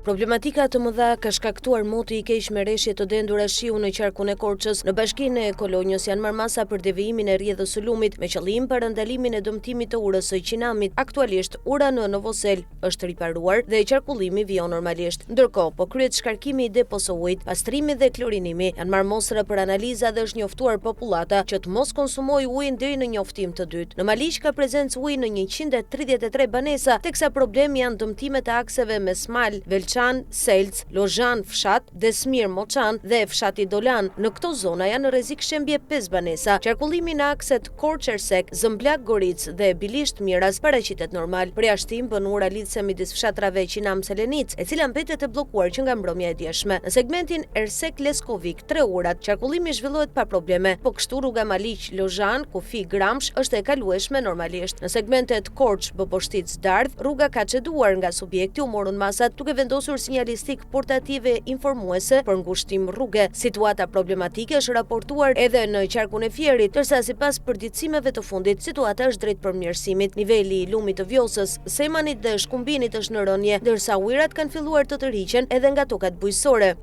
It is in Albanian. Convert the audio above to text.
Problematika të mëdha ka shkaktuar moti i keq me reshje të dendura shiu në qarkun e Korçës. Në bashkinë e Kolonjës janë marrë masa për devijimin e rrjedhës së lumit, me qëllim parandalimin e dëmtimit të urës së Qinamit. Aktualisht, ura në Novoselë është riparuar dhe qarkullimi vijon normalisht. Ndërkohë, po kryhet shkarkimi i depos së ujit, pastrimi dhe klorinimi. Janë marrë mostra për analiza dhe është njoftuar popullata që të mos konsumojë ujin deri në njoftim të dytë. Në Maliq ka prezencë uji në 133 banesa, teksa problem janë dëmtimet e akseve mes Mal, Velçan, Selcë, Lozhan, Fshat, Desmir, Moçan dhe fshati Dolan. Në këto zona janë në rrezik shembje pesë banesa. Qarkullimi në akset Korçë-Ersekë, Zëmblak-Goricë dhe Bilisht-Miras paraqitet normal. Përjashtim bën ura lidhëse midis fshatrave Qinam-Selenicë, e cila mbetet e bllokuar që nga mbrëmja e djeshme. Në segmentin Ersekë-Leskovik, tre urat, qarkullimi zhvillohet pa probleme. Po kështu rruga Maliq, Lozhan, Kufi, Gramsh është e kalueshme normalisht. Në segmentet Korçë, Boboshticë, Dardhë, rruga ka çeduar, nga subjekti u morën masat duke vendosur sinjalistikë portative informuese për ngushtim rruge. Situata problematike është raportuar edhe në qarkun e Fierit, ndërsa sipas përditësimeve të fundit, situata është drejt përmirësimit. Niveli i lumit të Vjosës, Semanit dhe Shkumbinit është në rënie, ndërsa ujërat kanë filluar të tërhiqen edhe nga tokat bujqësore.